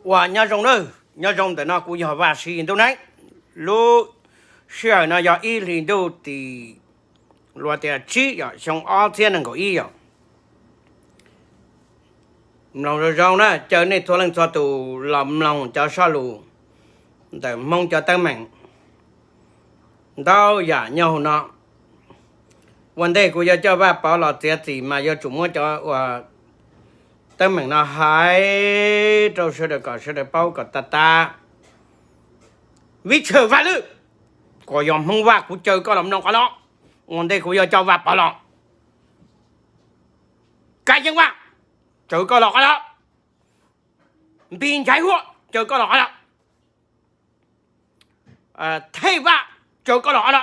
Ua nyob zoo nawb, nyob zoo ntawm no kuv yog Vaj Siv Ntuj Neeb. Lub sij hawm no yog ib hlis ntuj tim luag tias tsib yom, xyoo ob txhiab nees nkaum ib yom. Mloog zoo zoo na, caw nej txhua leej txhua tus los mloog cov sab lus ntawm Hmoob cov teeb meem ntau yam nyob hauv no. Ua ntej kuv yuav coj Vaj Pov los txiav txim mas yuav tsum muab cov uas teeb meem no hais rau sawv daws kom sawv daws paub kom tag tag. Vij Tsawg Vaj Lwm, koj yog Hmoob Vaj kuv caw koj los mloog qhov no. Ua ntej kuv yuav coj Vaj Pov los, Kab Yeeb Vaj, caw koj los qhov no. Npis Nchaiv Huab, caw koj los qhov no. Thej Vaj, caw koj los qhov no.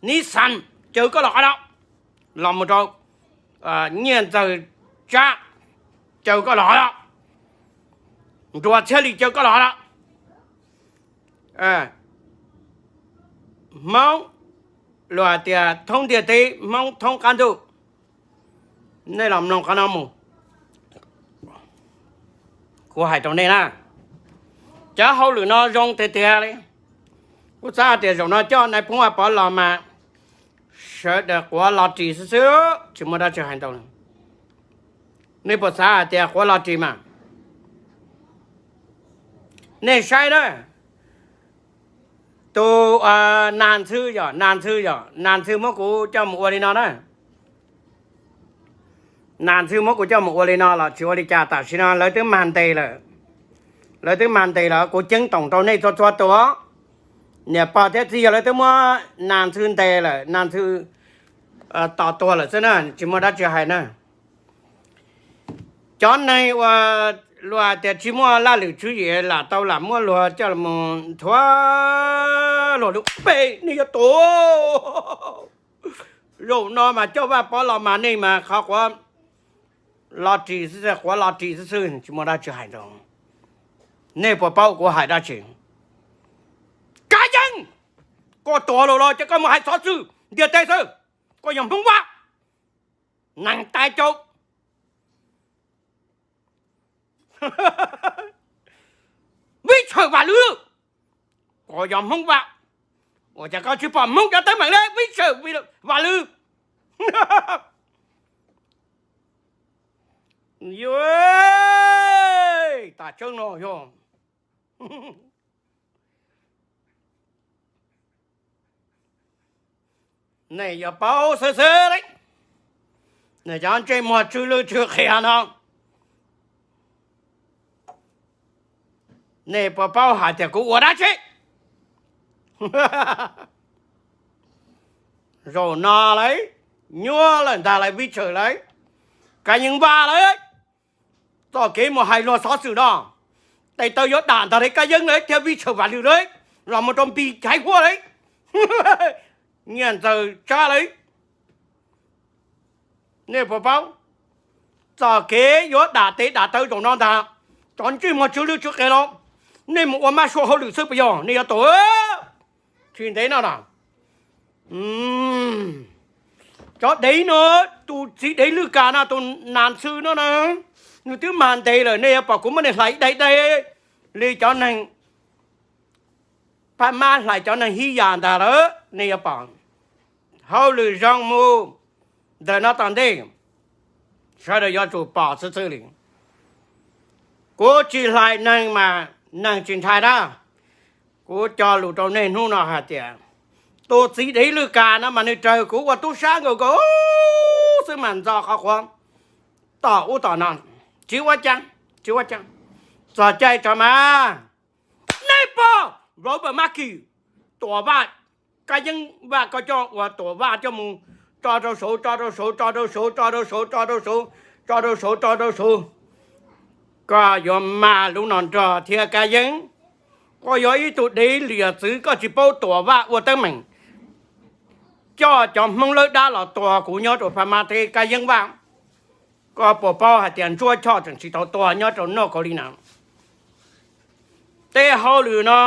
Nib Xas, caw koj los qhov no. Los mus rau Nyiaj Ntxawg Tsab, caw koj los qhov no. Nruas Txhiaj Lis, caw koj los qhov no. Hmoob luag hais tias thoob ntiaj teb, Hmoob thoob qab ntuj, nej los mloog qhov no mus. Kuv hais rau nej na, cov hauj lwm no zoo tiag tiag li. Kuv xav hais tias zaum no coj nais phoo Vaj Pov los mas sawv daws quav los ris xwb xwb, tsis muaj dab tsi hais ntau. Nej puas xav hais tias quav los ris mas? Nej saib na, tus Nas Ntxhw yom, Nas Ntxhw yom, Nas Ntxhw muab kuv coj mus ua li no na. Nas Ntxhw muab kuv coj mus ua li no los tsis ua li cas, tam sim no lawv twb mag ntes lawm. Lawv twb mag ntes lawm, kuv ceeb toom rau nej txhua txhua tus. Niam pog thiab txiv yawg lawv twb muab Nas Ntxhw ntes lawm, Nas Ntxhw tos tuag lawm xwb na, tsis muaj dab tsi hais na. Cov neeg uas luag tias tsis muaj laj lwm tswv yim lam tau lam muab luag coj mus nthuav luag lub npe, nej yuav tuag. Zaum no mas coj Vaj Pov los mas nej mas qhov quav los ris xwb, quav los ris xwb xwb, tsis muaj dab tsi hais ntau. Nej puas paub kuv hais dab tsi? Kab Yeeb, koj tuag lawm los ces koj mus hais xov xwm ntiaj teb xwb. Koj yog Hmoob Vaj, neeg tais caus. Vij Tsawg Vaj Lwm, koj yog Hmoob Vaj, ua cas koj tsis pom Hmoob cov teeb meem li Vij Tsawg Vaj Lwm? Yuav tas tseeb no yog nej yuav paub xwb xwb li. Nej cov ntsej muag tsw lwj tsw qhia no, nej puas paub hais tias kuv ua dab tsi? Zaum no lawm, nyuaj lawm ntag lawm, Vij Tsawg lawm, Kab Yeeb Vaj lawm. Txoj kev mus hais luag xov xwm no, tes taw yuav dam ntag li Kab Yeeb lawm thiab Vij Tsawg Vaj Lwm lawm, los mus rau Npis Nchaiv Huab lawm, Nyiaj Ntxawg Tsab lawm. Nej puas paub, txoj kev yuav dam tes dam taw zaum no ntag. Cov ntsej muag tsw lwj tsw qhia no, nej mus ua mab sua hauj lwm xwb puas yog? Nej yuav tuag. Tsis ntev no na, cov dev no, tus txiv dev Lwj Kas no, tus Nas Ntxhw no na, nws twb mag ntes lawm, nej yuav pom kuv muab nws hlais ib daim daim li cov neeg Phab Mab hlais cov neeg hib yam ntag lawm, nej yuav pom. Hauj lwm zoo mus, ntawm no tom ntej sawv daws yuav tsum pom xwb xwb li. Kuv tsis hlais neeg mas neeg tsis ntshai dab. Kuv cog lus rau nej hnub no hais tias tus txiv dev Lwj Kas no mas nws raws kuv ua tub sab nkaus nkaus xwb mas ntxo qhov quav tom ub tom no, tsis ua cas, tsis ua cas. Txog caij tso mas, nej pom Robert Maki, Tuam Vaj, Kab Yeeb Vaj, koj coj ua Tuam Vaj coj mus tso rau saud, tso rau saud, tso rau saud, tso rau saud, tso rau saud, tso rau saud, tso rau saud. Koj yuav mag lub no nrog thiab Kab Yeeb. Koj yog ib tug dev liam txwv, koj tsis paub Tuam Vaj ua teeb meem, coj cov Hmoob lawb dab los tua kuv nyob rau Phab Mab teb, Kab Yeeb Vaj. Koj puas paub hais tias Ntsuab Choj tseem tsis tau tua nyob rau North Carolina? Tej hauj lwm no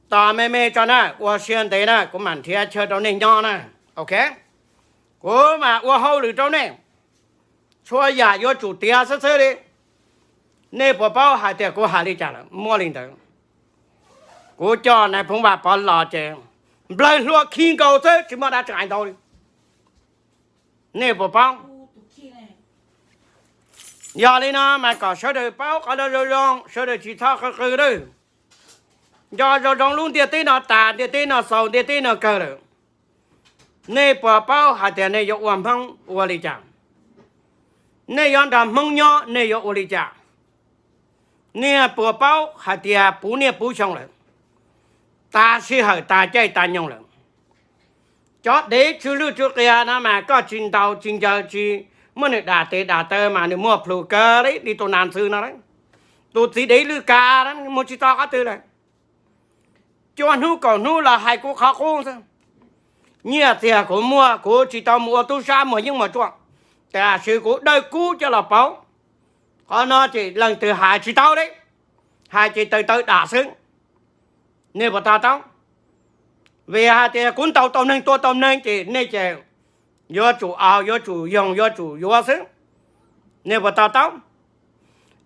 tos me me tso na, ua siab ntev na, kuv mam nrhiav chaw rau nej nyob na. Ok, kuv mam ua hauj lwm rau nej. Txhua yam yuav tsum tiav xwb xwb li. Nej puas paub hais tias kuv hais li cas lawm? Muaj li ntawd. Kuv coj nais phoo Vam Pov los ces nplawg hlua khi nkaus xwb, tsis muaj dab tsi hais ntau li. Nej puas paub? Yog li no mas kom sawv daws paub qhov no zoo zoo, sawv daws tsis txhob qw qw lawm. Nco zoo zoo lub ntiaj teb no tas, ntiaj teb no xaus, ntiaj teb no kawg lawm. Nej puas paub hais tias nej yuav ua Hmoob ua li cas? Nej yuav nrog Hmoob nyob nej yuav ua li cas? Nej puas paub hais tias puv niaj puv xyoo lawm, tas sij hawm tas caij tas nyoog lawm. Cov dev tsw lwj tsw qias no mas koj tsis ntaus tsis ncaws tsis muab nws dam tes dam taw mas nws muaj plhus kawg li, li tus Nas Ntxhw no lawm. Tus txiv dev lwj kav mus tsis tau qhov twg lawm. Cua hnub kaum hnub los hais kuv qhov qub xwb. Nyiaj txiag kuv muaj, kuv tsis tau mus ua tub sab muag yeeb muag tsuaj, tiam sis kuv dawb kub coj los pauv. Qhov no ces leej twg hais tsis tau li, hais ces taw taw dam xwb. Nej puas to taub? Vim hais tias kuv ntaus tau neeg tua tau neeg ces nej ces yuav tsum aus, yuav tsum yoog, yuav tsum yuav xwb. Nej puas to taub?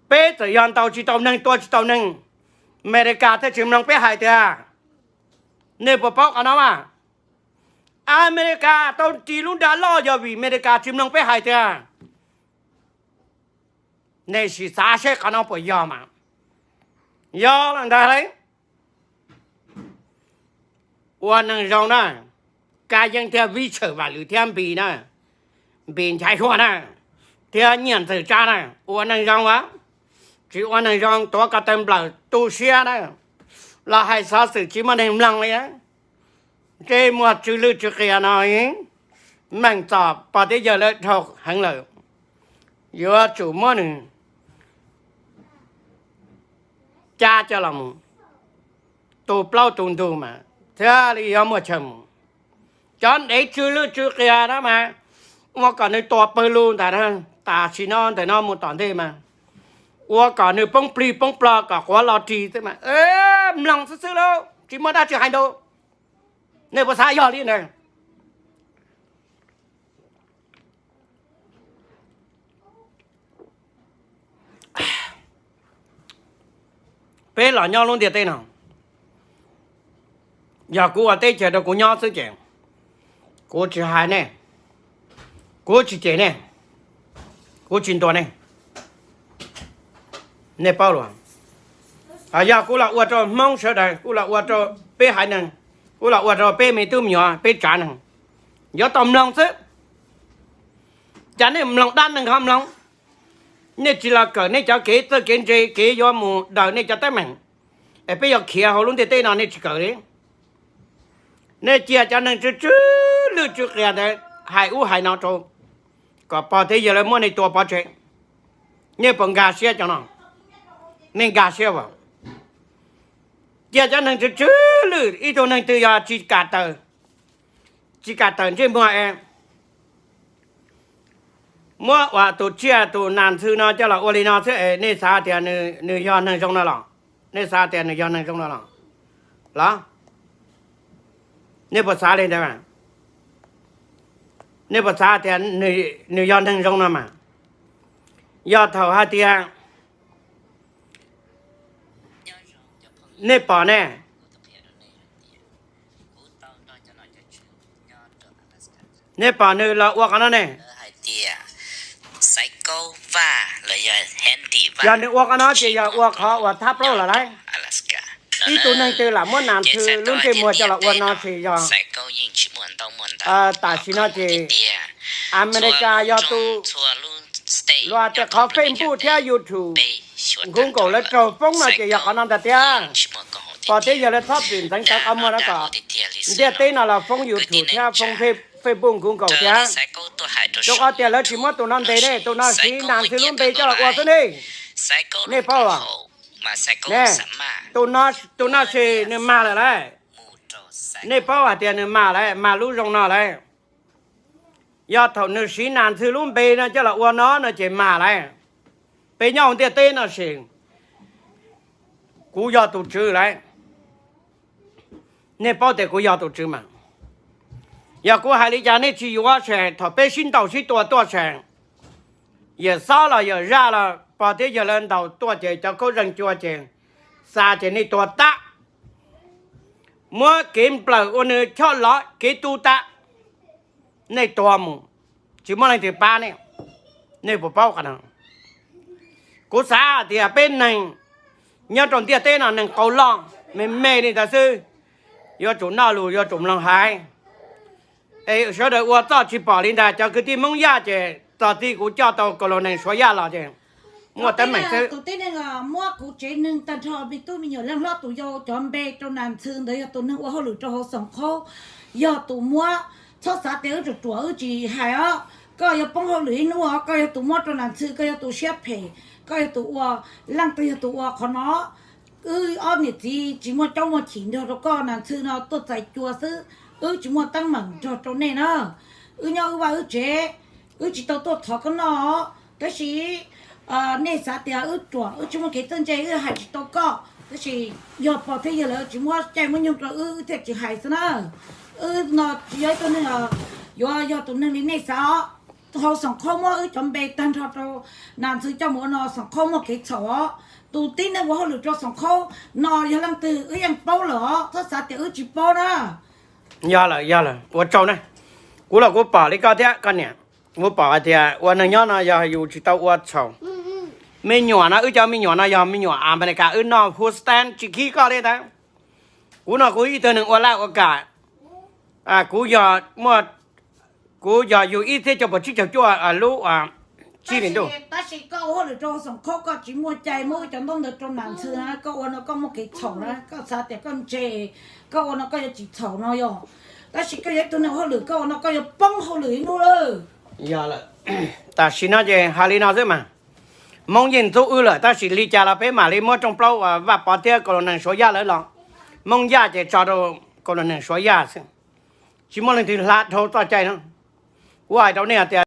Peb txawm yog ntaus tsis tau neeg tua tsis tau neeg, Amelikas thiaj tsis mloog peb hais tiag. Nej puas paub qhov no mas? Amelikas tau ris lub nra loj yog vim Amelikas tsis mloog peb hais tiag. Nej sim xav seb qhov no puas yog mas. Yog los ntag lauj. Ua neeg zoo na, Kab Yeeb thiab Vij Tshawm Vam Lwm thiab Npis na, Npis Nchaiv Huam na, thiab Nyiaj Ntxawm Tsab na, ua neeg zoo a, tsis ua neeg zoo tuav ko taw nplawm tu siab na, los hais xov xwm tsis muaj neeg mloog li. Ntsej muag tsw lwj tsw qias no, meem txom pog thiab yawg lawv dhau heev lawm, yuav tsum muab nws cab coj los mus tu plaub tu ntug mas thiaj li yuav muaj chaw mus. Cov dev tsw lwj tsw qias no mas ua kom nws tua pawg lug ntawm, tam sim no ntawm no mus tom ntej mas ua kom nws poob plig poob plog kom quav lo ris xwb mas mloog xwb xwb lauj, tsis muaj dab tsi hais ntau. Nej puas xav yog li ntawd? Peb los nyob lub ntiaj teb no, yog kuv ua teb chaws rau kuv nyob xwb ces kuv tsis hais nej, kuv tsis cem nej, kuv tsis ntuas nej. Nej paub los, yog kuv los ua rau Hmoob sawv daws, kuv los ua rau peb haiv neeg, kuv los ua rau peb me tub me nyuam peb tsav neeg, yuav tau mloog xwb. Cas nej mloog dab neeg ho mloog? Nej tsis los kawm nej cov kev txawj kev ntse, kev yuav mus daws nej cov teeb meem es peb yuav khiav hauv lub ntiaj teb no nej tsis kawm li. Nej cia cov neeg tsw tsw lwj tsw qias ntawd hais ub hais no rau, kom pog thiab yawg lawv muab nej tua pov tseg. Nej puas nkag siab cov no? Nej nkag siab as? Cia cov neeg tsw tsw lwj, ib tug neeg twg yog tsis kam tawm, tsis kam tawm ntsej muag es muab uas tus tsiaj tus nas ntxhw no coj los ua li no xwb es nej xav tias nws yog neeg zoo no los? Nej xav tias nws yog neeg zoo no los? Los nej puas xav li ntawd? Nej puas xav tias nws yog neeg zoo no mas? Yog thaum hais tias nej pom ne, nej pom nws los ua qhov no ne, yog nws ua qhov no ces yog ua qhov uas thab plaub lawm lauj. Ib tug neeg twg lam muab nas ntxhw lub ntsej muag coj los ua no ces yog tam sim no ces Amelikas yog tus luag tej qhov Facebook thiab YouTube, Google lawv raug foob no ces yog qhov no ntag tiag. Pog thiab yawg lawv txhob txwm ntxeev tawv qhov muag no kom ntiaj teb no los foob YouTube thiab foob Facebook, Google thiab. Rau qhov tias lawv tsis muab tus no ntes ne, tus no siv nas ntxhw lub npe coj los ua xwb ne. Nej paub, tus no ces nws mag lawm lauj. Nej paub hais tias nws mag lawm, mag lub zoo no lawm. Yog thaum nws siv nas ntxhw lub npe no coj los ua no no ces mag lawm. Peb nyob hauv ntiaj teb no ces kuv yog tus tswv lawm. Nej paub tias kuv yog tus tswv mas. Yog kuv hais li cas nej tsis yuav ces thaum peb sib ntaus sib tua tuaj ces yawm xob los yawm zaj los Pog thiab yawg lawv ntaus tuaj ces cov khaub zeeg cua ces xa ces nej tuag tag. Muab kev nplawm ua nws choj lov kev tu tag, nej tuag mus, tsis muaj leej twg pab nej. Nej puas paub qhov no? Kuv xav tias peb neeg nyob rau ntiaj teb no neeg qau loj me me li ntawd xwb, yuav tsum noj lus yuav tsum mloog haiv. Es sawv daws ua txoj tsis pom li ntag cov kwv tij Hmoob Yaj ces txog txij kuv coj tau Kaus Laus Nees Suav Yaj los ces muaj teeb meem xwb. Tus tib neeg muab kuv tsev neeg tag nrho me tub me nyuam leej hlob tus yau cov npe rau Nas Ntxhw ntawd yog tus neeg ua hauj lwm rau hauv Xoom Khaub, yog tus muab. Txhob xav tias wb ruam ruam wb tsis hais os, koj yuav poob hauj lwm ib hnub os, koj yog tus muab rau Nas Ntxhw, koj yog tus siab phem, koj yog tus ua, leej twg yog tus ua qhov no. Wb ob niam txiv tsis muaj coob muaj chim nrog rau koj, Nas Ntxhw no tuaj txais cua xwb, wb tsis muaj teeb meem nrog rau nej na. Wb nyob wb vaj wb tsev, wb tsis tau tuaj thov koj noj, tab sis nej xav tias wb ruam wb tsis muaj kev txawj ntse wb hais tsis tau koj, tab sis yog Pog thiab yawg lawv tsis muab caij muab nyoog rau wb wb thiaj tsis hais xwb na. Wb no tsis yog ib tug neeg yuav yog tus neeg li nej xav os. Hauv Xoom Khaub muab wb cov npe tag nrho rau Nas Ntxhw coj mus ua no, Xoom Khaub muaj kev txhaum os. Tus tib neeg ua hauj lwm rau Xoom Khaub no yog leej twg wb yeej paub lawm os, txhob xav tias wb tsis paub na. Yog lawm, yog lawm, ua tsaug na. Kuv los kuv pom li koj thiab koj niam, kuv pom hais tias ua neeg nyob no yog yus tsis tau ua txhaum. Me nyuam no, wb cov me nyuam no yog me nyuam Amelikas, wb noj Houston tsis khib koj li ntawd. Kuv no kuv ib tug neeg ua laj ua kam, kuv yog muaj, kuv yog yug ib txhiab cuaj puas tsib caug cuaj lub tsib hlis ntuj. Tab sis koj ua hauj lwm rau Xoom Khaub koj tsis muaj cai muab cov ntaub ntawv rau Nas Ntxhw na, koj ua no koj muaj kev txhaum na, koj xav tias koj ntse, koj ua no koj yuav tsis txhaum no yog. Tab sis koj yog ib tug neeg ua hauj lwm, koj ua no koj yuav poob hauj lwm ib hnub lawm. Yog lawm, tam sim no ces hais li no xwb mas. Hmoob yeej ntxub wb lawm, tab sis li cas los peb mam li muab rooj plaub uas Vaj Pov thiab Kaus Laus Nees Suav Yaj lawv los. Hmoob Yaj ces tso rau Kaus Laus Nees Suav Yaj xwb, tsis muaj leej twg hla dhau txoj cai no. Kuv hais rau nej hais tias